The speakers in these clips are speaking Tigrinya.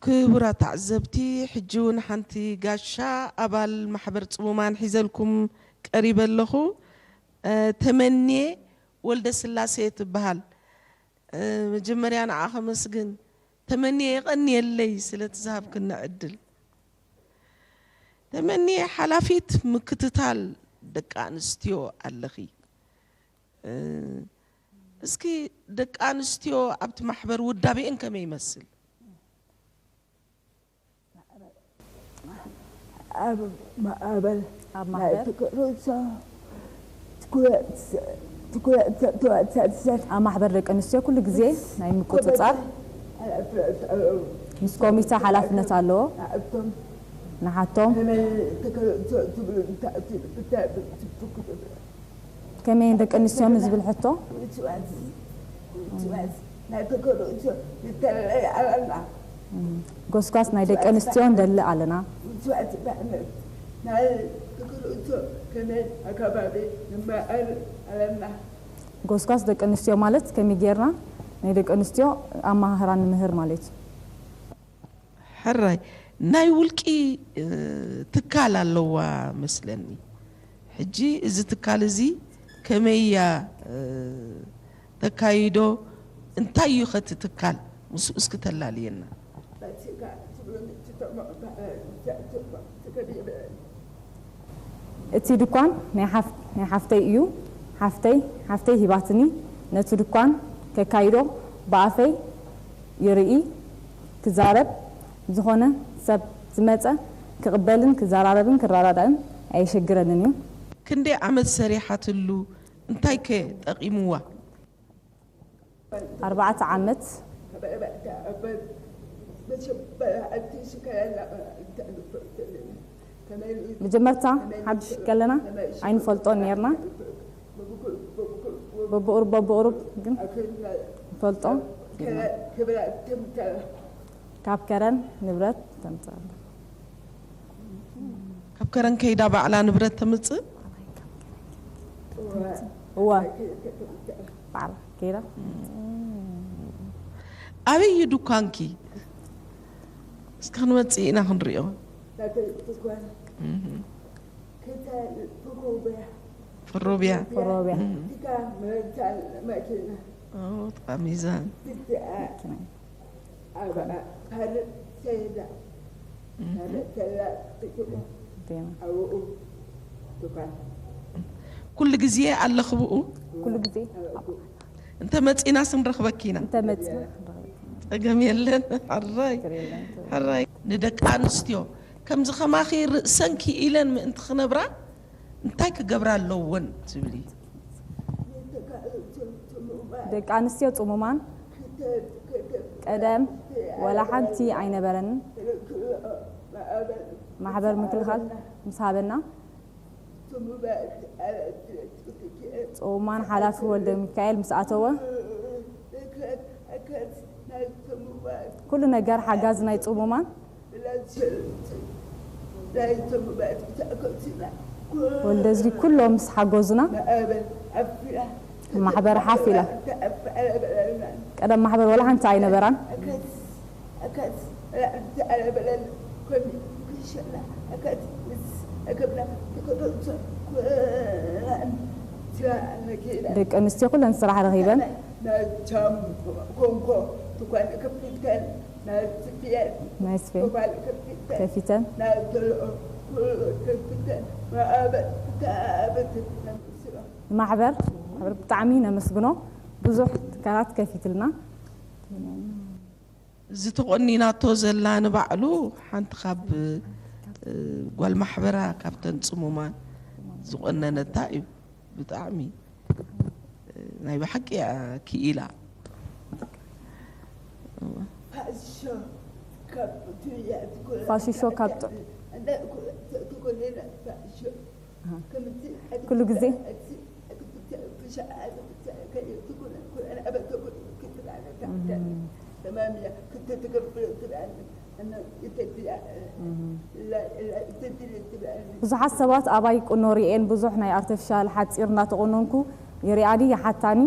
ክቡራት ተዓዘብቲ፣ ሕጂ እውን ሓንቲ ጋሻ ኣባል ማሕበር ጽሙማን ሒዘልኩም ቀሪበ ኣለኹ። እ፣ ተመንየ ወልደ ስላሴ ትበሃል። እ፣ መጀመርያ ንዓ ከመስግን። ተመንየ የቐንየለይ ስለቲ ዝሃብክኒ ዕድል። ተመንየ ሓላፊት ምክትታል ደቂ ኣንስትዮ ኣለኺ። እ፣ እስኪ ደቂ ኣንስትዮ ኣብቲ ማሕበር ውዳቤኤን ከመይ ይመስል? ኣብ ማእበል ኣብ ናይ ማሕበር ትኩርሶ ትኩረት ትኩረት ተዋሳሰት ኣብ ማሕበር ደቂ ኣንስትዮ ኩሉ ግዜ ናይ ምቁፅፃር ምስ ኮሚተ ሓላፍነት ኣለዎ። ኣቶም ንሓቶም ከመይ ትኩርሶ ትብሉ እንታይ ትብሉ ከመየን ደቂ ኣንስትዮ ዝብል ሕቶ ውፅዋፅ ውፅዋፅ ናይ ትኩርሶ ዝተለይ ኣለና ጎስጓስ ናይ ደቂ ኣንስትዮ ንደሊ ኣለና። ውፅዋፅ ባህነት ናይ ትኩርሶ ከመይ ኣከባቢ ንመቐል ኣለና ጎስጓስ ደቂ ኣንስትዮ ማለት ከመይ ጌርና ናይ ደቂ ኣንስትዮ ኣመሃህራ ንምህር ማለት እዩ። ሕራይ ናይ ውልቂ እ፣ ትካል ኣለዋ መስለኒ። ሕጂ እዚ ትካል እዚ ከመይ እያ እ፣ ተካይዶ? እንታይ እዩ ኸቲ ትካል? ምስኡ እስኪ ተላልየና። በቲ ጋር ትብሉ ትጠቅሙ ትገቢ እቲ ድኳን ናይ ሓፍ- ናይ ሓፍተይ እዩ። ሓፍተይ ሓፍተይ ሂባትኒ። ነቲ ድኳን ከካይዶ ብኣፈይ ይርኢ ክዛረብ ዝኾነ ሰብ ዝመጸ ክቕበልን ክዘራረብን ክረዳዳእን ኣየሸግረንን እዩ። ክንደይ ዓመት ሰሪሓትሉ? እንታይ ከ ጠቒምዋ? ኣርባዕተ ዓመት መጀመርታ ሓድሽ ከለና ኣይንፈልጦን ነርና። በብቑሩብ በብቑሩብ ግን ንፈልጦ። ካብ ከረን ንብረት ተምፅእ ኣላ። ካብ ከረን ከይዳ ባዕላ ንብረት ተምፅእ? እወ ባዕላ ከይዳ። ኣበይ እዩ ድኳንኪ? እስኪ ክንመፅእ ኢና ክንሪኦ። ፍሮቢያ። ፍሮቢያ። ሚዛን። ኩሉ ግዜ ኣለኺ ብኡ? ኩሉ ግዜ እንተ መፂናስ ንረኽበኪ ኢና። እንተ መፂና ፀገም የለን። ሕራይ ሕራይ። ንደቂ ኣንስትዮ ከምዚ ከማኺ ርእሰን ክኢለን ምእንቲ ክነብራ እንታይ ክገብራ ኣለወን ትብሊ? ደቂ ኣንስትዮ ፅሙማን ቀደም ወላ ሓንቲ ኣይነበረንን። ማሕበር ምክልኻል ምስ ሃበና ፅሙማን ሓላፊ ወልደ ሚካኤል ምስ ኣተወ ኩሉ ነገር ሓጋዚ ናይ ፅሙማን ወልደዝጊ ኩሎም ምስ ሓጎዙና ማሕበር ሓፍ ኢላ። ቀደም ማሕበር ወላ ሓንቲ ኣይነበራን። ደቂ ኣንስትዮ ኩለን ስራሕ ረኺበን ናይ ስፌ ከፊተን ንማሕበር ማሕበር ብጣዕሚ ነመስግኖ። ብዙሕ ትካላት ከፊትልና። እዚ ተቆኒናቶ ዘላ ንባዕሉ ሓንቲ ካብ እ፣ ጓል ማሕበራ ካብተን ጽሙማን ዝቆነነታ እዩ። ብጣዕሚ እ፣ ናይ ብሓቂ እያ ክኢላ። ፋሽሾ ካብ ጥ- ኩሉ ግዜ ብዙሓት ሰባት ኣባይ ቁኖ ሪኤን ብዙሕ ናይ ኣርተፊሻል ሓፂር እናተቆነንኩ ይሪኣኒ ይሓታኒ።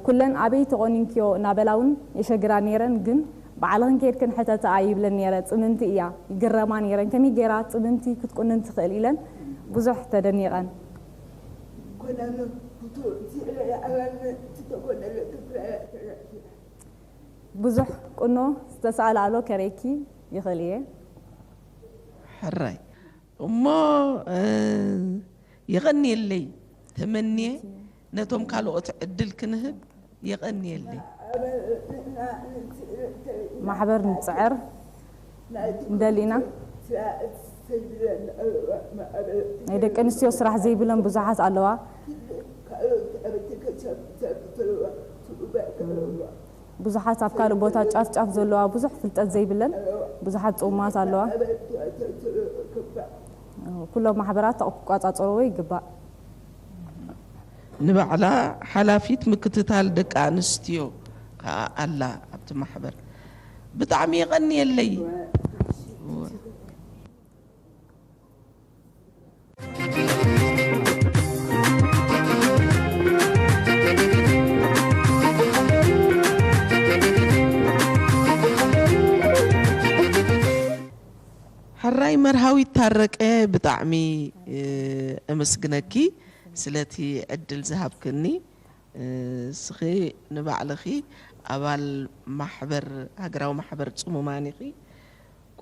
ኩለን ኣበይ ተቆኒንክዮ እናበላ እውን የሸግራ ነይረን፣ ግን ባዕልኽን ከይድክን ሕተትኣ ይብለን ነይረ። ጽምምቲ እያ፣ ይግረማ ነይረን። ከመይ ገይራ ጽምምቲ ክትቁንን ትኽእል ኢለን ብዙሕ ተደኒቐን። ብዙሕ ቁኖ ዝተሳእለ ኣሎ፣ ከርእየኪ ይኽእል እየ። ሕራይ እሞ የቐንየለይ ተመንየ ነቶም ካልኦት ዕድል ክንህብ የቐንየለይ። ማሕበር ንፅዕር እንደሊና ናይ ደቂ ኣንስትዮ ስራሕ ዘይብለን ብዙሓት ኣለዋ። ብዙሓት ኣብ ካልእ ቦታ ጫፍ ጫፍ ዘለዋ ብዙሕ ፍልጠት ዘይብለን ብዙሓት ፅሙማት ኣለዋ። ኩሎም ማሕበራት ክቋፃፀርዎ ይግባእ። ንባዕላ ሓላፊት ምክትታል ደቂ ኣንስትዮ ከዓ ኣላ ኣብቲ ማሕበር። ብጣዕሚ የቐንየለይ። ሕራይ መርሃዊት ታረቀ፣ ብጣዕሚ እምስግነኪ ስለቲ ዕድል ዝሃብክኒ። እስኺ ንባዕልኺ ኣባል ማሕበር፣ ሃገራዊ ማሕበር ጽሙማን ኢኺ።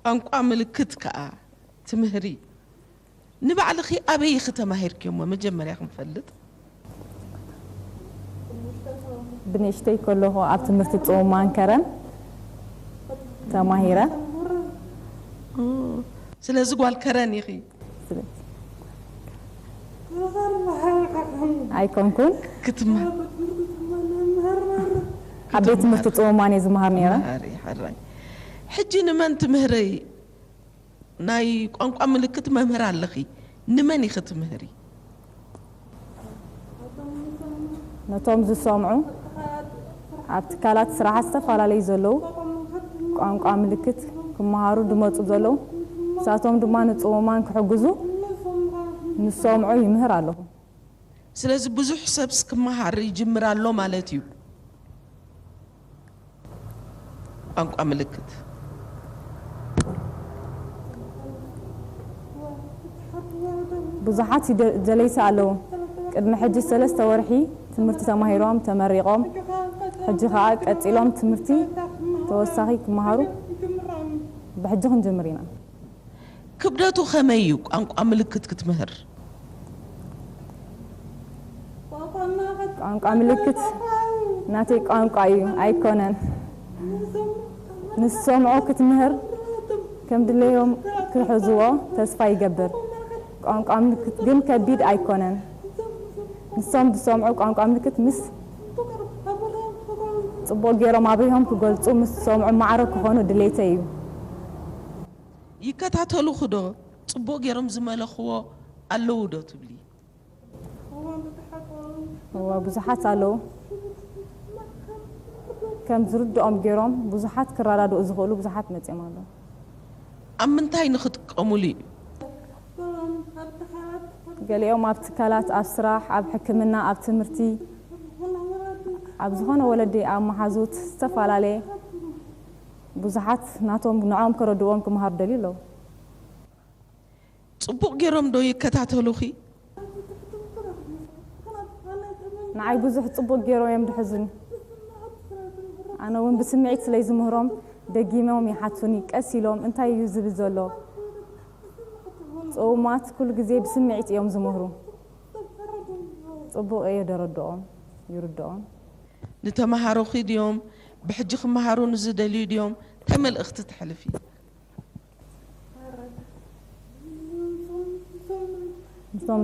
ቋንቋ ምልክት ከኣ ትምህሪ። ንባዕልኺ ኣበይ ኢኺ ተማሂርኪ እሞ መጀመርያ ክንፈልጥ? ብንእሽተይ ከለኹ ኣብ ትምህርቲ ጽሙማን ከረን ተማሂረ። ስለዚ ጓል ከረን ኢኺ። ኣይኮንኩን ክትማ ኣብ ቤት ትምህርቲ ጽሙማን እየ ዝመሃር ነይረ። ሕጂ ንመን ትምህሪ? ናይ ቋንቋ ምልክት መምህር ኣለኺ፣ ንመን ኢኺ ትምህሪ? ነቶም ዝሰምዑ ኣብ ትካላት ስራሓት ዝተፈላለዩ ዘለዉ ቋንቋ ምልክት ክመሃሩ ዝመፁ ዘለዉ ንሳቶም ድማ ንፅሙማን ክሕግዙ ንሰምዑ ይምህር ኣለኹ። ስለዚ ብዙሕ ሰብስ ክመሃር ይጅምር ኣሎ ማለት እዩ። ቋንቋ ምልክት ብዙሓት ደለይቲ ኣለዉ። ቅድሚ ሕጂ ሰለስተ ወርሒ ትምህርቲ ተማሂሮም ተመሪቖም ሕጂ ከዓ ቀፂሎም ትምህርቲ ተወሳኺ ክመሃሩ ብሕጂ ክንጅምር ኢና። ክብደቱ ከመይ እዩ ቋንቋ ምልክት ክትምህር? ቋንቋ ምልክት ናተይ ቋንቋ እዩ ኣይኮነን። ንዝሰምዖ ክትምህር ከም ድለዮም ክሕዝዎ ተስፋ ይገብር። ቋንቋ ምልክት ግን ከቢድ ኣይኮነን። ንሶም ዝሰምዑ ቋንቋ ምልክት ምስ ፅቡቕ ገይሮም ኣብሪሆም ክገልፁ ምስ ዝሰምዑ ማዕረ ክኾኑ ድሌተይ እዩ። ይከታተሉኺ ዶ? ጽቡቕ ገይሮም ዝመለኽዎ ኣለዉ ዶ ትብሊ? እወ ብዙሓት ኣለዉ። ከም ዝርድኦም ገይሮም ብዙሓት ክረዳድኡ ዝኽእሉ ብዙሓት መጺኦም ኣለዉ። ኣብ ምንታይ ንኽጥቀሙሉ እዩ? ገሊኦም ኣብ ትካላት፣ ኣብ ስራሕ፣ ኣብ ሕክምና፣ ኣብ ትምህርቲ፣ ኣብ ዝኾነ ወለዲ ኣብ መሓዙት ዝተፈላለየ ብዙሓት ናቶም ንዕኦም ከረድእዎም ክመሃሩ ደልዩ ኣለዉ። ጽቡቕ ገይሮም ዶ ይከታተሉኺ? ንዓይ ብዙሕ ጽቡቕ ገይሮም እዮም ድሕዙኒ። ኣነ እውን ብስምዒት ስለይ ዝምህሮም ደጊሞም ይሓቱኒ፣ ቀስ ኢሎም እንታይ እዩ ዝብል ዘሎ? ጽውማት ኩሉ ግዜ ብስምዒት እዮም ዝምህሩ። ጽቡቕ እየ ደረድኦም፣ ይርድኦም። ንተምሃሮኺ ድዮም ብሕጂ ክመሃሩ ንዝደልዩ ድዮም እንታይ መልእኽቲ ተሕልፊ? እቶም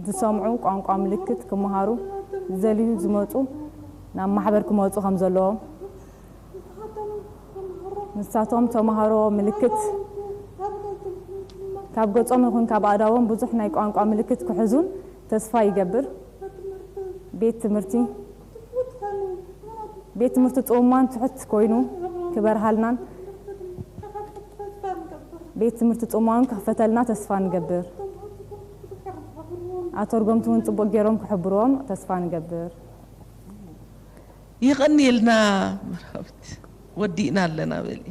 ዝሰምዑ ቋንቋ ምልክት ክመሃሩ ዝደልዩ ዝመፁ ናብ ማሕበር ክመፁ ከም ዘለዎም ንሳቶም ተምሃሮ ምልክት ካብ ገፆም ይኹን ካብ ኣእዳዎም ብዙሕ ናይ ቋንቋ ምልክት ክሕዙን ተስፋ ይገብር። ቤት ትምህርቲ ቤት ትምህርቲ ጽሙማን ትሑት ኮይኑ ክበርሃልናን ቤት ትምህርቲ ጽሙማን ክኽፈተልና ተስፋ ንገብር። ኣተርጎምቲ እውን ጽቡቕ ገይሮም ክሕብርዎም ተስፋ ንገብር። የቐንየልና መርሃዊት። ወዲእና ኣለና በሊ።